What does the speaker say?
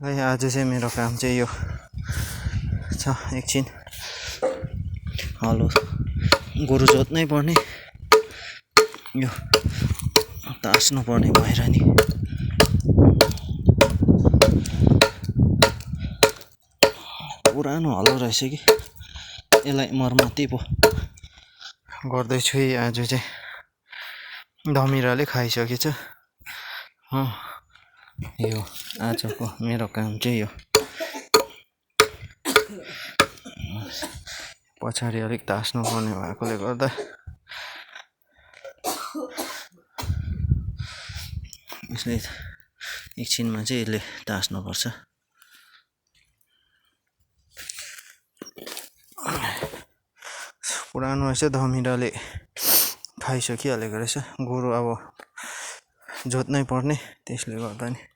है आज चाहिँ मेरो काम चाहिँ यो छ एकछिन हलो गोरु जोत्नै पर्ने यो तास्नु पर्ने भएर नि पुरानो हलो रहेछ कि यसलाई मर्मती पो गर्दैछु है आज चाहिँ धमिराले खाइसकेछ यो आजको मेरो काम चाहिँ यो पछाडि अलिक तास्नु पर्ने भएकोले गर्दा यसले एकछिनमा चाहिँ यसले तास्नुपर्छ पुरानो रहेछ धमिराले खाइसकिहालेको रहेछ गोरु अब जोत्नै पर्ने त्यसले गर्दा नि